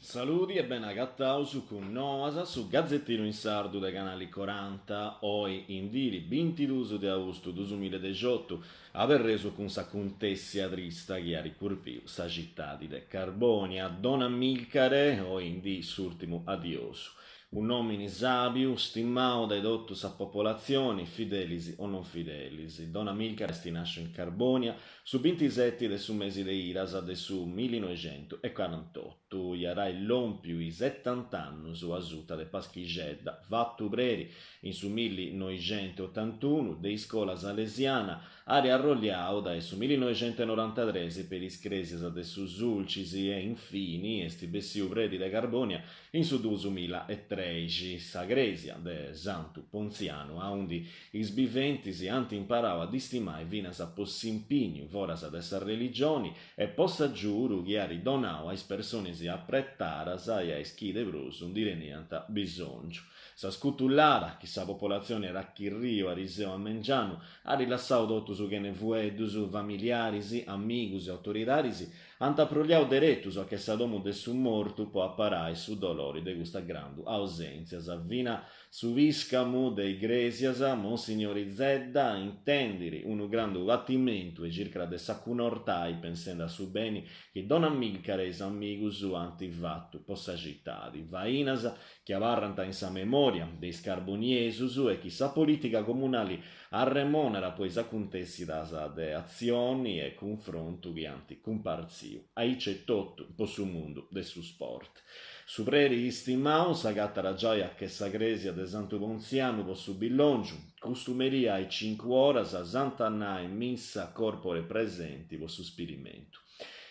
Saludi e bene agataus cun Noas, su gazetinu in sardu de Canali Coranta, oi in diri bintidus de austu dusumiladexiotu, Aberreus cun s'acuntéssia trista chi at curpiu sa citadi de Carbònia. Don Amilcare, oi in dì s'ùrtimu adiosu. Un'òmini sàbiu, stimau dae totu sa popolatzioni, fidelis o non fidelis. Don Amilcare est nàsciu in Carbònia su bintiseti de su mesi de Idas de su millinoixentuecorantotu. Iat ai lòmpiu is setant'annus asuta de Paschixedda, fatu preri in su millinoixentuotantunu, de iscola salesiana, at arroliau dae su millinoixentunorantatres peri is crèsias de su Sulcis e infini est bessiu predi de Carbònia in su dusumilaetrexi, sa crèsia de Santu Pontzianu aundi is biventis ant imparau a dd'istimai finas po s'impignu foras de sa religioni e po s'agiudu chi at donau a is personis apretadas e a is chi de prus ndi teniant bisòngiu. Sa scutullada chi sa popolatzioni at achirriu ariseu a mengianu at lassau totus chene fueddus, familiaris, amigus e autoridadis ant aproliau deretus a che sa domu de su mortu po aparai su dolori de custa grandu ausèntzia. Finas Su pìscamu de Igrèsias, Monsignori Zedda, intendit unu grandu patimentu e circat de s'acunortai pensendi a su beni chi Don Amilcare e is amigus ant fatu po sa citadi, fainas chi abarrant in sa memòria de is carboniesus e chi sa polìtica comunali arremonat po is acuntèssidas de atzioni e cunfrontu chi ant cumpartziu, aici etotu po su mundu de su sport. Su preri istimau s'agatat giai a che sa crèsia de Santu Pontzianu po su billòngiu. Custu merì a is cincu oras s'ant a nai missa a corpore presenti po su spirimentu.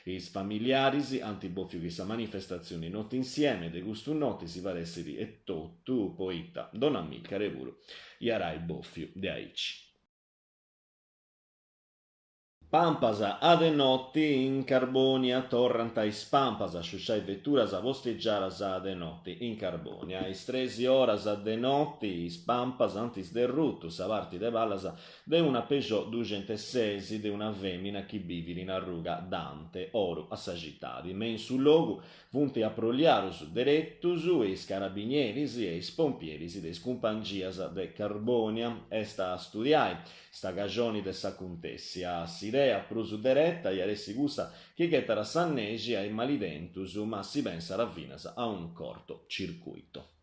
Is familiaris ant bòfiu chi sa manifestatzioni Notti Insieme de custu noti si faressit etotu poita Don Amilcare puru iat ai bòfiu de aici. Pampas a de noti in Carbònia Torrant is pampas a sciusciai veturas postigiadas a de noti in Carbònia. A is tresi oras de noti is pampas ant sderrutu sa parti de palas de una Peugeot duxenteses de una fèmina chi bivit in arruga Dante, oru a sa citadi. Me in su logu Funt aproliaus deretus is carabinieris e is pompieris de is cumpangias de Carbònia. Est a studiai sa caxoni de s'acuntèssia. S'idea prus dereta iat essi cussa chi ghetat sa nexi a is malidentus, ma si pensat finas a unu corto circuito.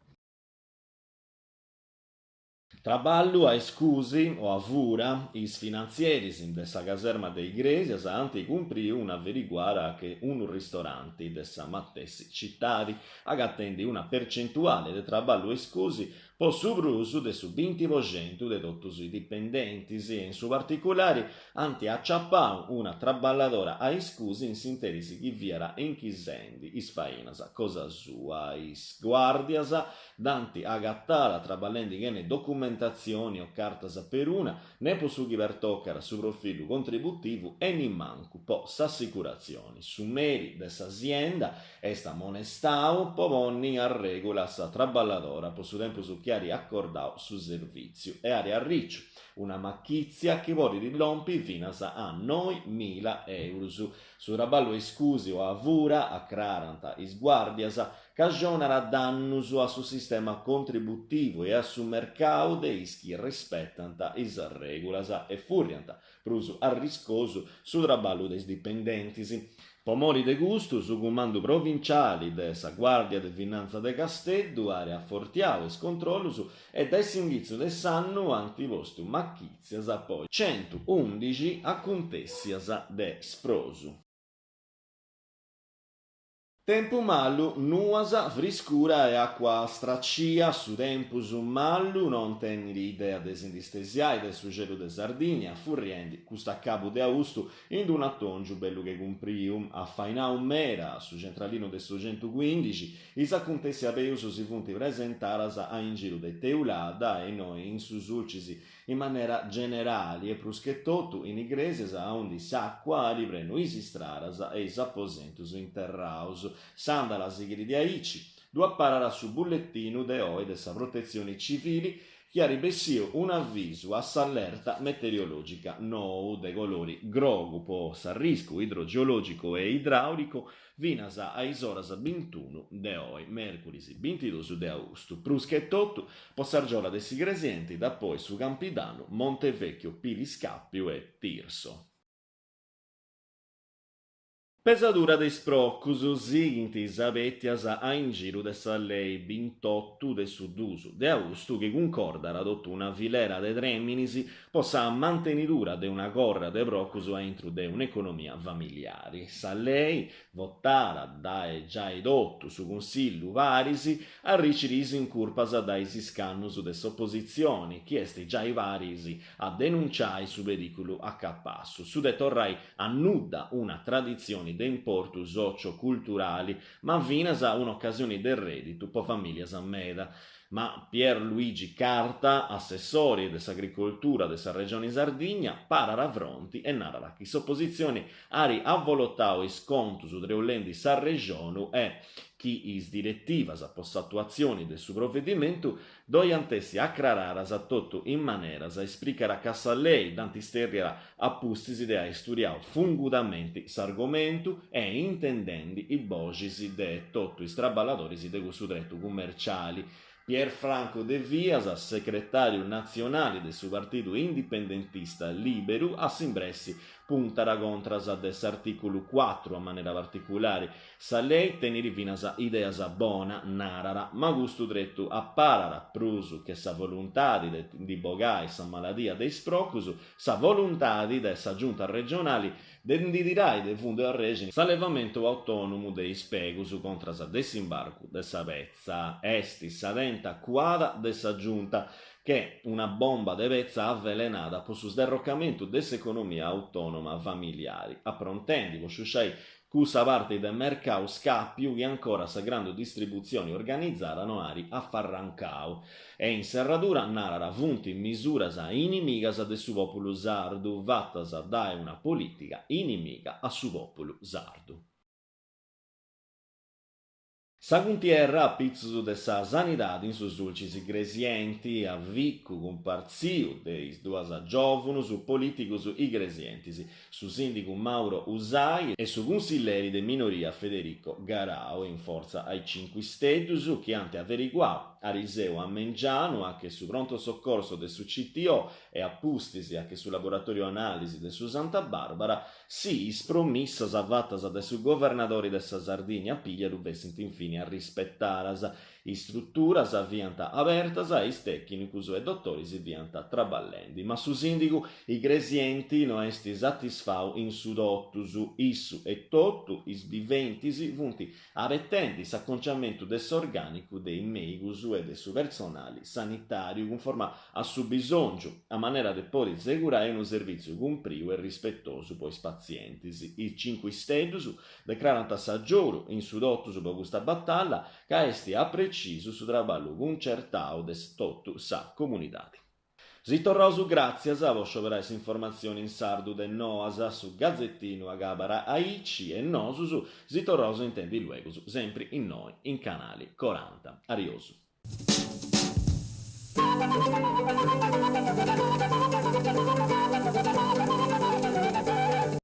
Traballu a iscusi o a fura, is finantzieris de sa caserma de Igrèsias ant cumpriu una averiguada a che unu ristoranti de sa matessi citadi, agatendi una percentuali de traballu a iscusi po su prus de su binti po centu de totus is dipendentis e in su particulari ant aciapau una traballadora a iscusi in s'interis chi fiat inchisendi is fainas cosa sua. Is guàrdias Dd'ant agatada traballendi chene documentatzioni o cartas peruna, ne po su chi pertocat su profilu contributivu e nimancu po s'assicuratzioni. Su meri de sa sienda est amonestau po ponni in arrègula sa traballadora po su tempus chi at acordau su servìtziu e at arriciu una machìtzia chi podit lompi finas a noimila eurus. Su traballu a iscusi o a fura, acrarant is guàrdias, Cajonat dannus a su sistema contributivu e a su mercau de is chi rispetant is arrègulas e furriant prus arriscosu su traballu de is dipendentis. Po mori de custu, su Cumandu Provinciali de sa Guàrdia de Finantza de Casteddu at afortiau is controllus e dae s'inghitzu de s'annu ant postu machìtzias po centuundixi acuntèssias de sfrosu. Tempu malu, nuas, friscura e àcua stracia, su tempus malu non tenit idea de si ndi stesiai de su celu de Sardigna, furriendi cust'acabu de austu in d'un'atòngiu bellu che cumpriu. Afainau meda su centralinu de su centucuindixi, is acuntèssias peus si funt presentadas a in giru de Teulada e innoi in su Sulcis in manera generali e prus che totu in Igrèsias aundi s'àcua at prenu is istradas e is aposentus interraus. S'àndala sighit de aici. Ddu aparat su bulletinu de oi de sa Protetzioni Civili. chi at bessiu un'avisu a s'allerta meteorològica nou de colori grogu po s'arriscu idrogeològicu e idràulicu finas a is oras bintunu de oi, mèrcuris bintidus de austu, prus che totu po s'argiola de s'Igresienti, dapoi su Campidanu, Montevecchio, Piliscàpiu e Tirso. Pesadura de is procus, sighint is abètias a ingiru de sa lei bintotu de su dus de austu chi cuncordat totu una filera de trèminis po sa mantenidura de una corra de procus a intru de un'economia familiari. Sa lei, votada dae giai totu su Cunsillu paris, arricit is incurpas dae is iscannus de s'opositzioni chi est giai paris a denunciai su perìculu acapassu, su de torrai a nudda una traditzioni de importu socio-culturali, ma finas un'ocasioni de rèditu po famìlias meda. Ma Pier Luigi Carta, assessori de s'Agricoltura de sa Regioni Sardigna, parat fronti e narat chi s'opositzioni at avolotau is contus treulendi s'arrexonu e chi is diretivas po s'atuatzioni de su provedimentu Ddoi ant essi acraradas totu is maneras, ispricat ca sa lei dd'ant istèrria a pustis de ai sturiau fungudamenti s'argomentu e intendendi is boxis de totu is traballadoris de cussu tretu cummerciali. Pier Franco Devias, secretàriu natzionali de su Partidu Indipendentista Lìberu, a s'imbressi puntat contras de s'artìculu cuatru a manera particulari, Sa lei tenit finas ideas bona, narat, ma custu tretu aparat prus che sa voluntadi de ndi bogai sa maladia de is procus, sa voluntadi de sa Giunta regionali de ndi tirai de fundu e arrexini s'allevamentu autònomu de is pegus contras de s'imbarcu de sa petza. Est sa tenta cuada de sa Giunta che una bomba de petza avelenada po su sderrocamentu de s'economia autònoma familiari, aprontendi po sciusciai Cussa parti de mercau scàpiu chi ancora sa grandu distributzioni organizada no at afarrancau. E in serradura narat funt misuras inimigas de su pòpulu sardu, fatas dae una polìtiga inimiga a su pòpulu sardu. Sa cuntierra a pitzus de sa sanidadi in su Sulcis Igresienti, aficu cumpartziu de is duas giòvunus polìticus igresientis, su sìndigu Mauro Usai e su cunsilleri de minoria Federico Garau, in fortza a is Cincu Isteddus, chi ant averiguau ariseu a mengianu a che su Pronto Soccorso de su CTO e a pustis a che su Laboratòriu Anàlisi de su Santa Bàrbara, Si is promissas fatas dae su governadori de sa Sardigna Pigliaru fessint infini arrispetadas, is struturas fiant abertas e is tècnicus e dotoris fiant traballendi. Ma su sìndigu igresienti no est satisfau in su totus, issu e totu is biventis funt abetendi s'aconciamentu de s'orgànicu de is mèigus e de su personali sanitàriu cunforma a su bisòngiu, a manera de podi segurai unu servìtziu cumpriu e rispetosu po is patzientis. Is Cincu Isteddus decrarant s'agioru in su totus po custa batalla, ca est a precisu su traballu cuncertau de totu sa comunidadi. Si torraus gràtzias po scioberai s'informatzioni in sardu de Noas, su Gazetinu agabat aici e nosus si torraus a intendi luegus, sempri innoi in Canali Coranta. Ariosu.